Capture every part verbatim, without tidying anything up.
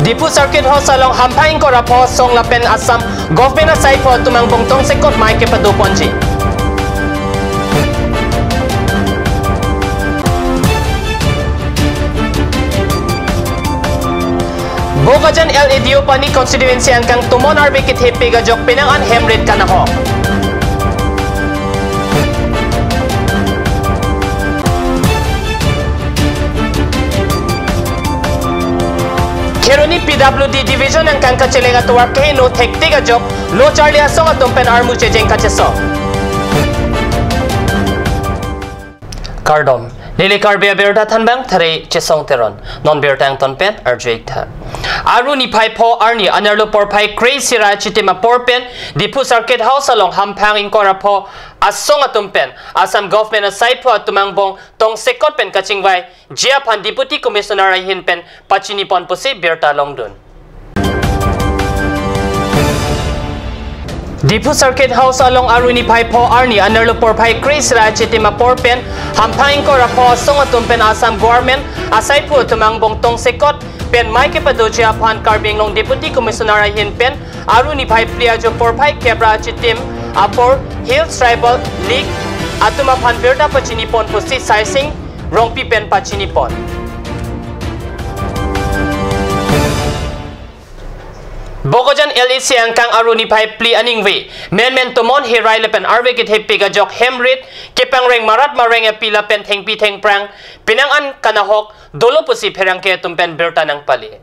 Diphu Circuit House along hamphang ingkoi ra pho asong lapen Assam Government asaiphu atum angbong tongsekot mei kepadoponji. Bokajan L A Deopani constituency angkang tumon arve kethepik ajok penang an hem rit kanahok. Kheroni P W D Division angkang kacheleng atovar kehingno thektik ajok lo charli asong atum pen armu chejeng kachesong. Kardom. Neli Karbi abirta thanbang Thare Chesong Teron. Non birta angton pen arju-ik tha. Aru niphai pho arni anerlo porphai kre-isi ra achitim apor pen Diphu Circuit House along hamphang ingkoi ra pho asong atum pen Assam Government asaiphu atum angbong tongsekot pen kachingvaiji aphan Deputy Commissioner ahin pen pachinipon pusi birta longdun. Diphu Circuit House along aru niphai pho arni anerlo porphai kre-isi ra achitim apor pen hamphang ingkoi ra pho asong atum pen Assam Government asaiphu atum angbong tongsekot pen mei kepadoji aphan Karbi Anglong Deputy Commissioner ahin pen aru niphai phli ajo porphai kep ra achitim apor Hill Tribal League atum aphan birta pachinipon pusi Saising Rongpi pen pachinipon. Bokajan L A C angkang aru niphai phli aningve menmen tumon herai lapen arve kethepik ajok hem rit kepangreng marat mareng api lapen thengpi thengphrang penang an kanahok dolo pusi pherangke atum pen birta nangpale.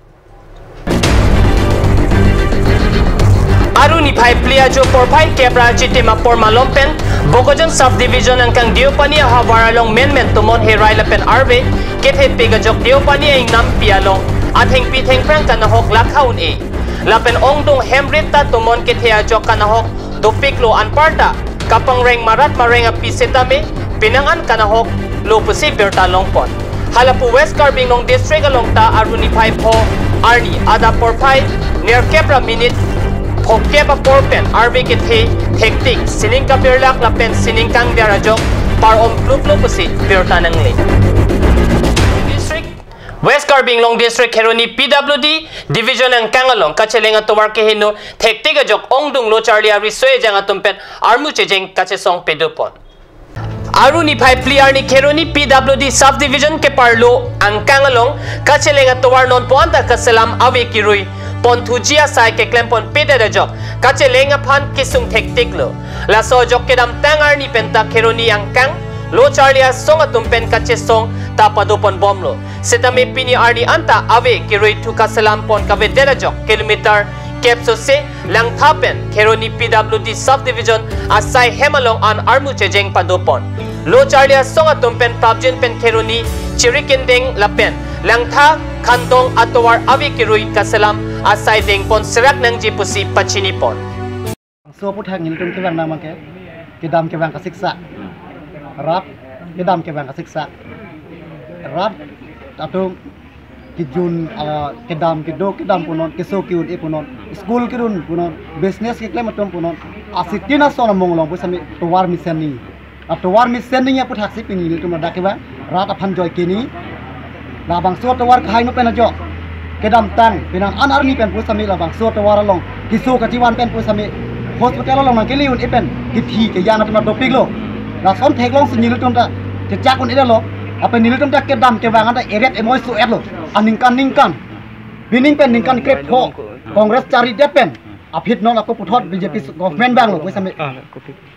Aru niphai phli ajo porphai kep ra achitim apor malom pen Bokajan Sub Division angkang Deopani ahavar along menmen tumon herai lapen arve kethepik ajok Deopani aingnampi along athengpi thengphrang kanahok lakha un-e. Lapen ongdung hem rit ta tumon kethe ajok kanahok dopiklo, anparta kapangreng marat mareng api setame penang an kanahok lo pusi birta longpon. Halapu West Karbi Anglong District along ta aru niphai pho arni adap porphai nerkep ra minute phokep apor pen arve kethe thektik sining kabirlak lapen sining kangder ajok par-om pluklo pusi birta nangle. District West Karbi Anglong District Kheroni P W D Division angkang along kacheleng atovar kehingno thektik ajok ongdung lo charli ariso ejang atum pen armu chejeng kachesong pedopon. Aru niphai phli arni Kheroni P W D Sub Division keparlo angkang along kacheleng atovar non po-an ta kaselam ave kerui ponthuji asai keklempon pedet ajok kacheleng aphan kesung thektiklo. Laso ajok kedamtang arni penta Kheroni angkang lo charli asong atum pen kachesong ta padoponbomlo. Setame pini arni anta ave kerui thu kaselampon kavedet ajok kilometer kep sose Langtha pen Kheroni P W D Sub Division asai hem along an armu chejeng padopon. Lo charli asong atum pen prapjin pen Kheroni Chirikindeng lapen Langtha Khandong atovar ave kerui kaselam asai dengpon serak nangji pusi pachinipon. Bangso aphuthak nelitum kevang nang abangke kedam kevang kasiksak. Rat kedam kevang kasiksak. Rat atum kejun, ah, kedam kedo kedam punon, keso ke-un-e punon, school kerun punon, business keklem atum punon. Asitin ason among along pusitame tovar mesen ni. Atovar mesen ni aphuthaksi pini nelitum ladak kevang, rat aphan joi keni. Labangso atovar kehingno pen ajok kedamtang penang an arni pen pusitame labangso atovar along keso kachivan pen pusitame hospital along nangkele un-e pen kethi keyan atum dopiklo. Lason theklongsi nelitum ta chechak un-edetlo. Lapen nelitum ta kedam kevang anta eret emoi so-etlo. Aningkan ningkan, pining pen ningkan krepho Congress charidet pen aphi non ako puthot B J P government vanglo pusitame.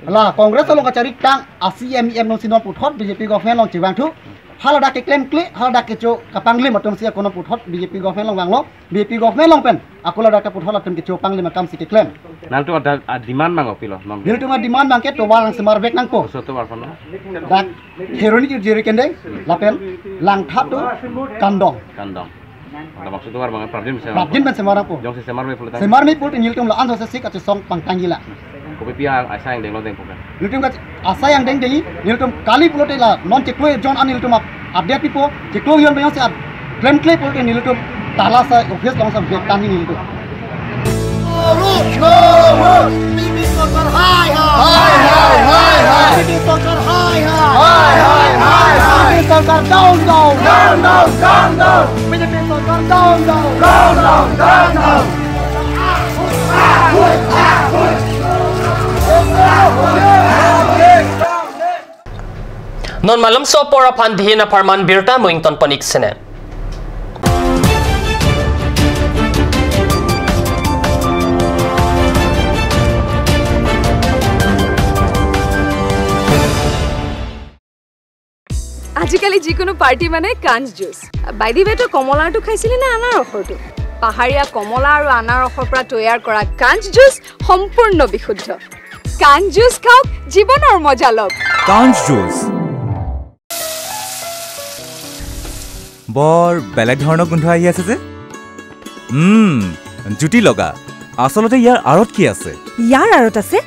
La Congress along kachari tang a C M E M alongsi non puthot B J P government along chevangthu. Haladak keklemkle, haladak kecho kapanglim atumsi ako non puthot B J P government along vanglo. B J P government along pen ako ladak ta puthot latum kecho panglim akamsi keklem. Nangtum ada, ah, demand mang opilo non? Nelitum a-demand abangke tovar nangsemarvek nangpo. Koso tovar kono? Dak Kheroni Chirikindeng lapen Langtha to Khandong. Khandong. Ada maksud tovar abang, prapjin semar. Prapjin pen semar nangpo. Jongsi semarme pulote? Semarme pulote nelitum la-an jongsi si kachesong pangtangji la. Kopi pi asai angdenglo dengpo kan? Nelitum ka asai angdeng dengji, nelitum kali pulote la non chiklo jon an nelitum ap-, update pipo, chiklo jon pen jongsi ap-, klemkle pulote nelitum tala asai office alongsi vek tangji nelitum. No rule, no rule. B J P sorkar hai hai. Hai hai hai hai. B J P sorkar hai hai. Hai hai hai hai. B J P sorkar down down. Down down down down. B J P sorkar Down, down, down, down, down, down. Non malomso apor aphan dihin apharman birta mo ingtonpon ik sene. আজিকালি যিকোনো পাৰ্টি মানে কাঞ্চ juice. By the ৱে, তই কমলাৰটো খাইছিলি নে আনাৰসৰটো? পাহাৰীয়া কমলা আৰু আনাৰসৰ পৰা তৈয়াৰ কৰা কাঞ্চ জুচ সম্পূৰ্ণ বিশুদ্ধ। কাঞ্চ জুচ খাওক, জীৱনৰ মজা লওক। কাঞ্চ জুচ। বৰ বেলেগ ধৰণৰ গোন্ধ আহি আছে যে। উম, জুতি লগা। আচলতে ইয়াৰ আঁৰত কি আছে? ইয়াৰ আঁৰত আছে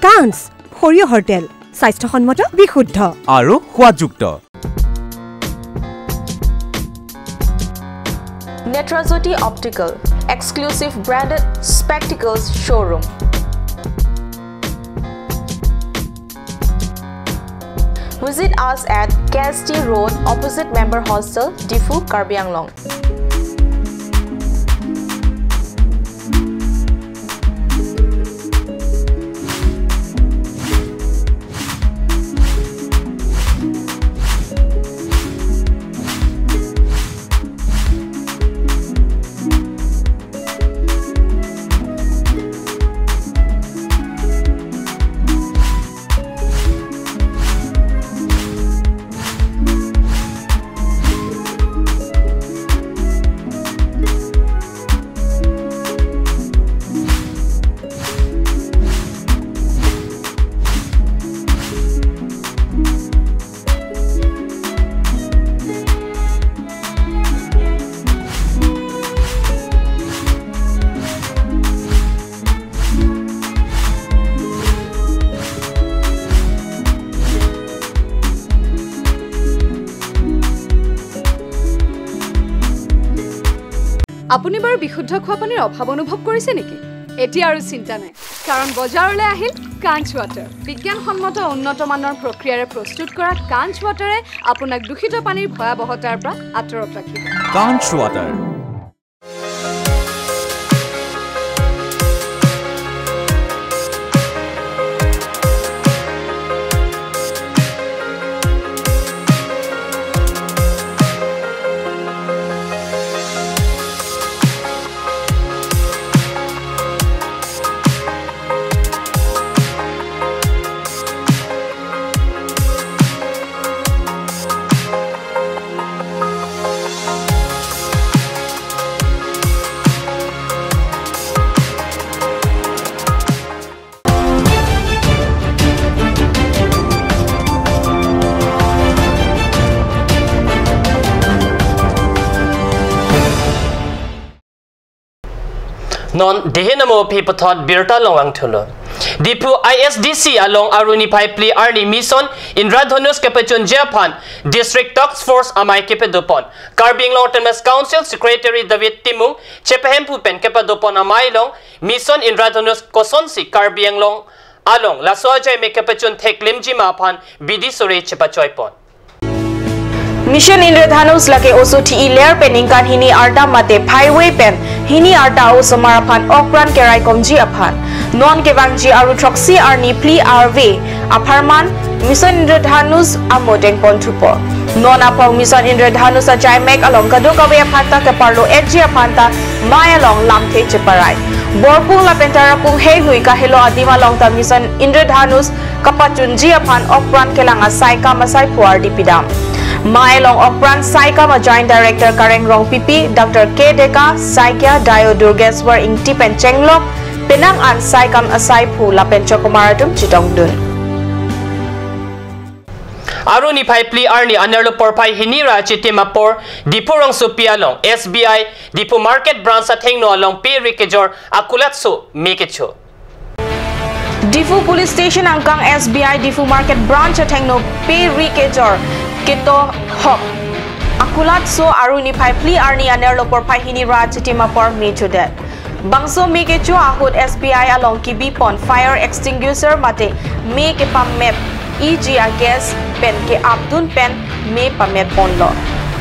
কাঞ্চ, সৰিয়হৰ তেল, স্বাস্থ্যসন্মত, বিশুদ্ধ আৰু সোৱাদযুক্ত। Netrajyoti Optical, exclusive branded spectacles showroom. Visit us at K S T Road, opposite Member Hostel, Diphu, Karbi Anglong. আপুনি বাৰু বিশুদ্ধ খোৱা পানীৰ অভাৱ অনুভৱ কৰিছে নেকি? এতিয়া আৰু চিন্তা নাই, কাৰণ বজাৰলৈ আহিল কাঞ্চ ৱাটাৰ। বিজ্ঞানসন্মত উন্নত মানৰ প্ৰক্ৰিয়াৰে প্ৰস্তুত কৰা কাঞ্চ ৱাটাৰে আপোনাক দূষিত পানীৰ ভয়াৱহতাৰ পৰা আঁতৰত ৰাখিব। কাঞ্চ water. Non dihin amo aphi puthot birta longvangthulo. Diphu I S D C along Aru niphai phli arni Mission Indradhanush kepachunji aphan District Task Force amei kepadopon. Karbi Anglong Autonomous Council Secretary David Timung chepahemphu pen kepadopon amei along Mission Indradhanush kosonsi Karbi Anglong along laso ajoine kepachun theklimji ma aphan bidi sore chepachoipon. Mission Indradhanush lake oso thi-i ler pen ningkan hini arta mate phaivei pen hini arta osomar aphan okpran keraikomji aphan. Non kevangji Aru throksi arni phli arve apharman Mission Indradhanush amo dengponthupo. Non aphong Mission Indradhanush achaimek along kadokave aphanta keparlo-etji aphanta mei along lamthe cheparai. Borpung lapen Tarapung heihui kahelo adim along ta Mission Indradhanush kapachunji aphan okpran kelang asai kam asaiphu ardi pidam. Mei along okpran saikam a Joint Director Kareng Rongpipi, Doctor K Deka, Saikia, Dio Durgeswar Ingti pen chenglok penang an saikam asaiphu lapen chokomar atum chetongdun. Aru niphai phli arni anerlo porphai hini ra chitim apor Diphu rongsopi along S B I Diphu Market Branch athengno along pe ri kejor akulatso me kecho. Diphu Police Station angkang S B I Diphu Market Branch athengno pe ri kejor ketohok akulatso Aru niphai phli arni anerlo porphai hini ra chitim apor me chodet. Bangso me kecho ahut S B I along kebipon fire extinguisher mate me kepamep iji a gas pen ke-apdun pen me pametponlo.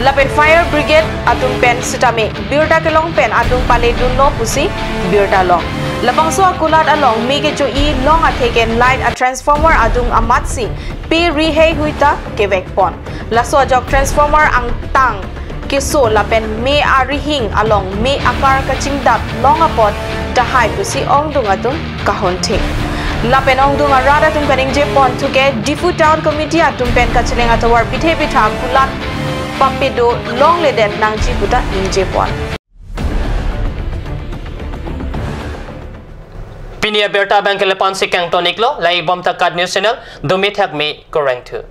Lapen fire brigade atum pen sitame birta kelong pen adung pale dunlo pusi birta long. Labangso akulat along me kecho-i long atheke light a transformer adung amatsi pe rihei huita kevekpon. Laso ajok transformer angtang keso lapen me arihing along me akar kachingdat long apot tahai pusi ongdung atum kahon thing. Lapen ongdung arat atum kaningje pon thuke Diphu Town Committee atum pen kacheleng atovar pithe pitha kulat papedo longledet nangji puta ningje pon. Pini abirta abang ke lapu-an si kangton-iklo, lahei bom ta KAT News Channel, dumi thakmi kurvangthu.